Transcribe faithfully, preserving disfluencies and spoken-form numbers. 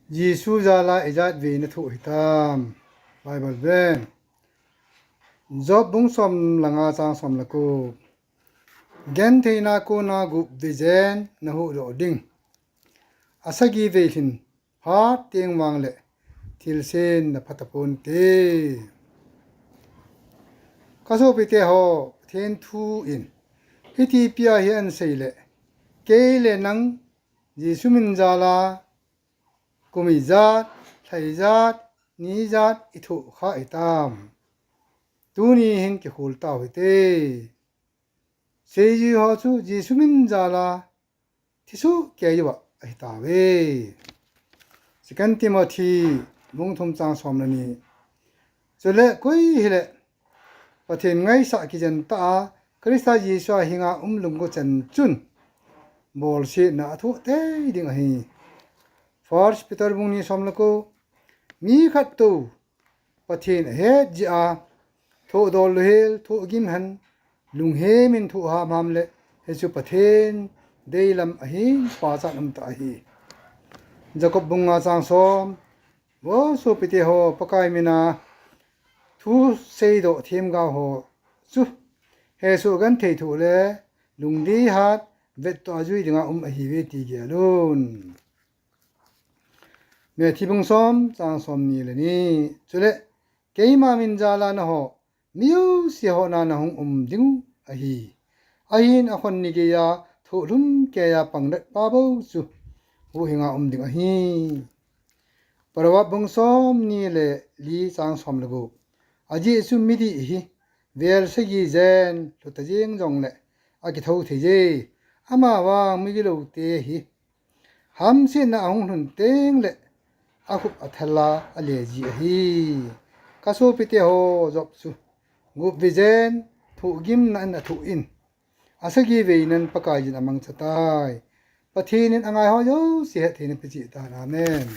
Jesu jal a ijat vei nathoh hitam. Bible ven. Job bung som le nga chang som le ko. Gentheina kona gup vei jen nahuhdoh ding. Asagi vei lhin phat teng vang le thilsen napha tapon te. Ka sopite ho, Pathen thu in hiti pia hi ahin sei le, kei le nang Jesu min jal a kum ijat, lha ijat, ni ijat ithoh kha hitam. Tuni hin kikhol tau hite. Seiji ho chu Jesu min jal a thisoh kei uva ahitauve. Second Timothy bung thum chang som le ni. Chule koi hile Pathen ngaisah kijen tah a Christa Jesu a hinga um lunggo chan chun bolsetna athoh tei ding ahi. First Peter bung ni som le ko. Mi khat tou Pathen ahet jeh a thohdoh louhel, thohgim hen, lunghem in thoh hamham le, hichu Pathen deilam ahin pachat umtah ahi. Jacob bung nga chang som. Vo sopite ho, Pakai min a thu seidoh themgao ho chu hesoh genthei thoh le lungdei hat vettoh a jui dinga um ahiuve ti gelun. Matthew bung som chang som ni le ni. Chule keima min jal a naho mi jouse ho na nahung um diu ahi. Ahin akhon ni geiya thohlhum keiya pang natpa bou chu huhhinga um ding ahi. Proverb bung som ni le li chang som le gup. Ajeh chu midih hi vel sagi jen lhuta jeng jongle akitho thei je. Amavang migiloute hi hamsetna ahung lhun teng le akhup athal a ale ji ahi. Ka sopite ho, Job chu gup vei jen thohgimna in athoh in, asagi vei nan Pakaiyin amangcha tai. Pathen in angai ho jouse hetthei na peh cheh tan. Amen.